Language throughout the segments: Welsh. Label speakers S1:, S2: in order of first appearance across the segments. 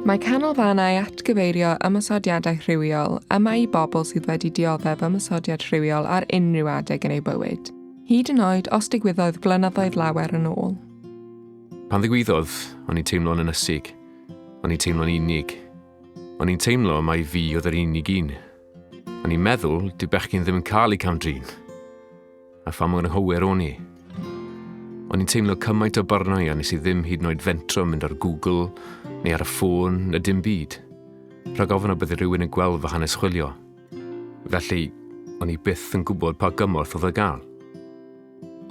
S1: Mae canolfannau atgyfeirio ymosodiadau rhywiol yma i bobl sydd wedi dioddef ymosodiad rhywiol ar unrhyw adeg yn eu bywyd, hyd yn oed os digwyddodd flynyddoedd lawer yn ôl.
S2: Pan ddigwyddodd, o'n i'n teimlo'n ynysig. O'n i'n teimlo'n unig. O'n i'n teimlo mai fi oedd yr unig un. O'n i'n meddwl, dyw bechgyn ddim yn cael eu cam-drin. A pha mor anghywir o'n i. O'n i'n teimlo cymaint o baranoia nes i ddim hyd yn oed fentro mynd ar Google neu ar y ffôn na dim byd. Rhag ofn y bydde rhywun yn gweld fy hanes chwilio. Felly, o'n i byth yn gwybod pa gymorth oedd ar gael.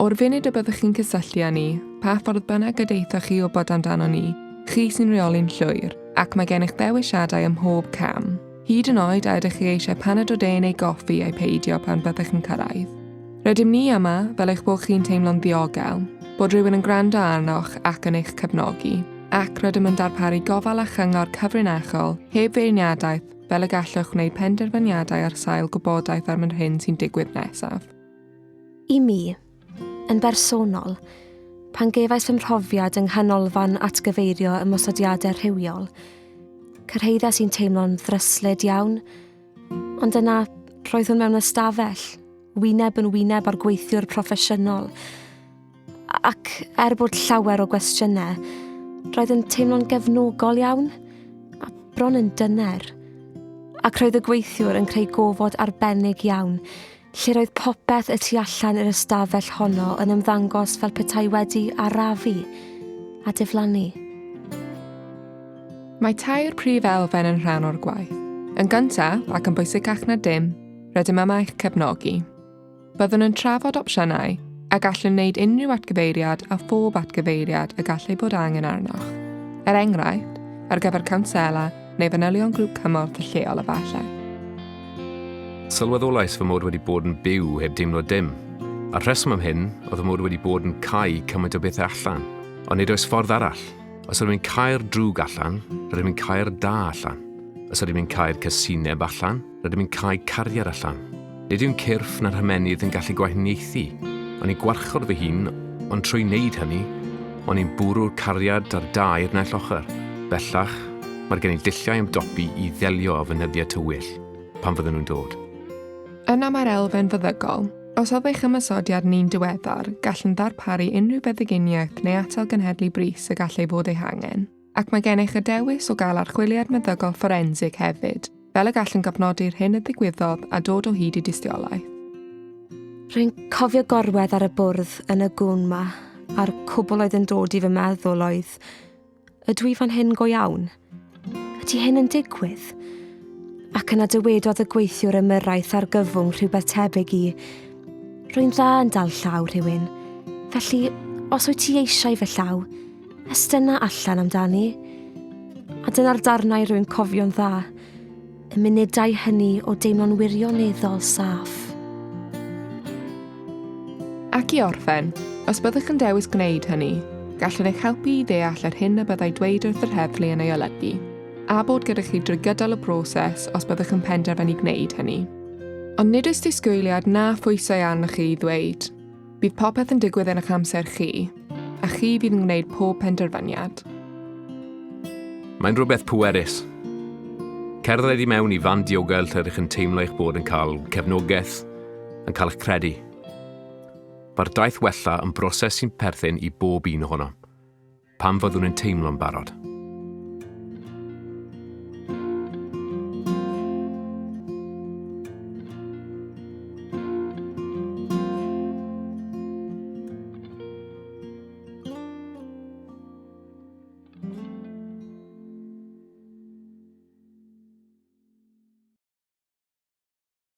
S1: O'r funud y byddwch chi'n cysylltu â ni, pa ffordd bynnag y daethoch chi wybod amdano ni, chi sy'n rheoli'n llwyr, ac mae gennych ddewisiadau ym mhob cam. Hyd yn oed a ydych chi eisiau paned o de neu goffi ai peidio pan fyddwch yn cyrraedd. Rydym ni yma fel eich bod chi'n teimlo'n ddiogel, bod rhywun yn gwrando arnoch ac yn eich cefnogi, ac rydym yn darparu gofal a chyngor cyfrinachol, heb feirniadaeth, fel y gallwch wneud penderfyniadau ar sail gwybodaeth am yr hyn sy'n digwydd nesaf.
S3: I mi, yn bersonol, pan gefais fy mhrofiad yng nghanolfan atgyfeirio ymosodiadau rhywiol, cyrhaeddais i'n teimlo'n ddryslyd iawn, ond yna roeddwn mewn ystafell, wyneb yn wyneb â'r gweithiwr proffesiynol, ac er bod llawer o gwestiynau, roedd yn teimlo'n gefnogol iawn, a bron yn dyner. Ac roedd y gweithiwr yn creu gofod arbennig iawn, lle roedd popeth y tu allan i'r ystafell honno yn ymddangos fel petai wedi arafu a diflannu.
S1: Mae tair prif elfen yn rhan o'r gwaith. Yn gyntaf, ac yn bwysicach na dim, rydym yma i'ch cefnogi. Byddwn yn trafod opsiynau, a gallwn wneud unrhyw atgyfeiriad a phob atgyfeiriad y gallai bod angen arnoch. Er enghraifft, ar gyfer cownsela neu fanylion grŵp cymorth lleol efallai.
S2: Sylweddolais fy mod wedi bod yn byw heb deimlo dim. A'r rheswm am hyn oedd fy mod wedi bod yn cau cymaint o bethau allan. Ond nid oes ffordd arall. Os ydym ni'n cau'r drwg allan, rydym ni'n cau'r da allan. Os ydym ni'n cau'r casineb allan, rydym ni'n cau cariad allan. Nid yw'n cyrff na'r hymennydd yn gallu gwahaniaethu. O'n i'n gwarchod fy hun, ond trwy wneud hynny, o'n i'n bwrw'r cariad a'r da i'r naill ochr. Bellach, mae'r gen i dulliau ymdopi i ddelio â fy nyddiau tywyll. pan fydden nhw'n dod.
S1: Yna mae'r elfen feddygol. Os oedd eich ymosodiad yn un diweddar, gallwn ddarparu unrhyw feddyginiaeth neu atal genhedlu brys y gallai fod ei hangen. Ac mae gennych y dewis o gael archwiliad meddygol fforensig hefyd, fel y gallwn gofnodi'r hyn a ddigwyddodd a dod o hyd i dystiolaeth.
S3: Rwy'n cofio gorwedd ar y bwrdd yn y gwn 'ma, a'r cwbl oedd yn dod i fy meddwl oedd, Ydw i fan hyn go iawn? Ydy hyn yn digwydd? Ac yna dywedodd y gweithiwr ymyrraeth argyfwng rhywbeth tebyg i, Rwy'n dda yn dal llaw rhywun, felly os wyt ti eisiau fy llaw, estyna allan amdani. A dyna'r darnau rwy'n cofio'n dda, y munudau hynny o deimlo'n wirioneddol saff.
S1: Ac i orffen, os byddwch yn dewis gwneud hynny, gallwn eich helpu i ddeall yr hyn y byddai dweud wrth yr heddlu yn ei olygu, a bod gyda chi drwy gydol y broses os byddwch yn penderfynu gwneud hynny. Ond nid oes disgwyliad na phwysau arnoch chi i ddweud. Bydd popeth yn digwydd yn eich amser chi, a chi fydd yn gwneud pob penderfyniad.
S2: Mae'n rhywbeth pwerus. Cerdded i mewn i fan diogel lle rydych yn teimlo eich bod yn cael cefnogaeth, yn cael eich credu. Mae'r daith wella yn broses sy'n perthyn i bob un ohonom, pan fyddwn yn teimlo'n barod.